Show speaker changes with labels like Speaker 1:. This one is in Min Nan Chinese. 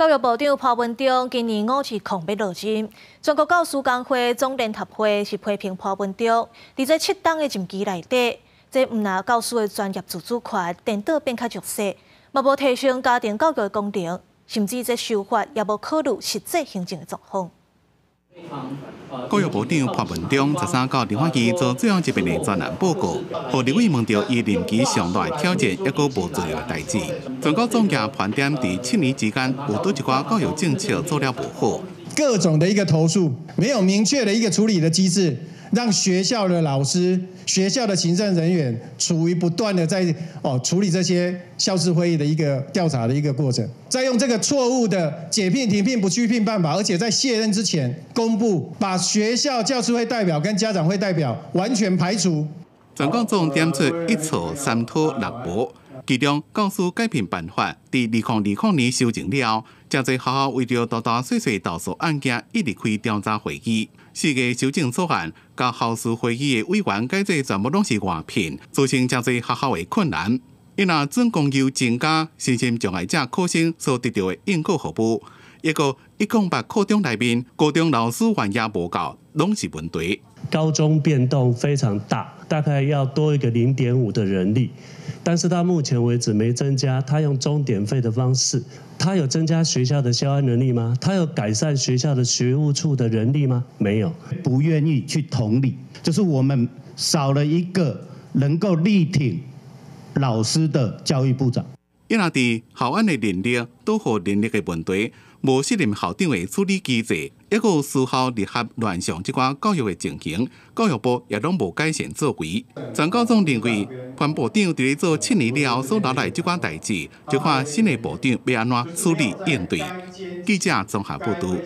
Speaker 1: 教育部長潘文忠今年五二空欲落任，全國教師工會總聯合會是批評潘文忠，佇這7冬的任期內底，這毋但教師的專業自主權顛倒變較弱勢，嘛無提升家庭教育的功能，甚至這修法也無考慮實際行政的狀況。
Speaker 2: 教育部長潘文忠13到立法院做最後一遍的專欄報告，予立委問著伊任期上大挑戰，抑閣無做的代誌。全國總結盤點佇7年之間，有佗一寡教育政策做了無好。
Speaker 3: 各種的一個投訴，沒有明確的一個處理的機制，讓學校的老師、學校的行政人員處於不斷的在處理這些校事會議的一個調查的一個過程，再用這個錯誤的解聘、停聘、不續聘辦法，而且在卸任之前公布，把學校教師會代表跟家長會代表完全排除。
Speaker 2: 全國總點出一錯三拖六無，其中教師解聘辦法佇2020年修正了後，誠濟學校為著大大細細投訴案件一直開調查會議。四個修正草案，共校事會議的委員改做全部攏是外聘，造成誠濟學校的困難。伊若準公優增加身心障礙者考生所得著的應考服務，抑閣108課中內面，高中老師員也無夠，攏是問題。
Speaker 4: 高中變動非常大，大概要多一個0.5的人力，但是到目前為止沒增加。他用鐘點費的方式，他有增加學校的消安能力嗎？他有改善學校的學務處的人力嗎？沒有。
Speaker 5: 不願意去同理，就是我們少了一個能夠力挺老師的教育部長。
Speaker 2: 伊若佇校安的人力都予人力的問題，無適任校長的處理機制，抑閣有私校入學亂象這寡教育的情形，教育部也攏無改善作為。全教總認為，潘部長佇咧做7年了後所留來這寡代誌，就看新的部長欲按怎處理應對。記者綜合報導。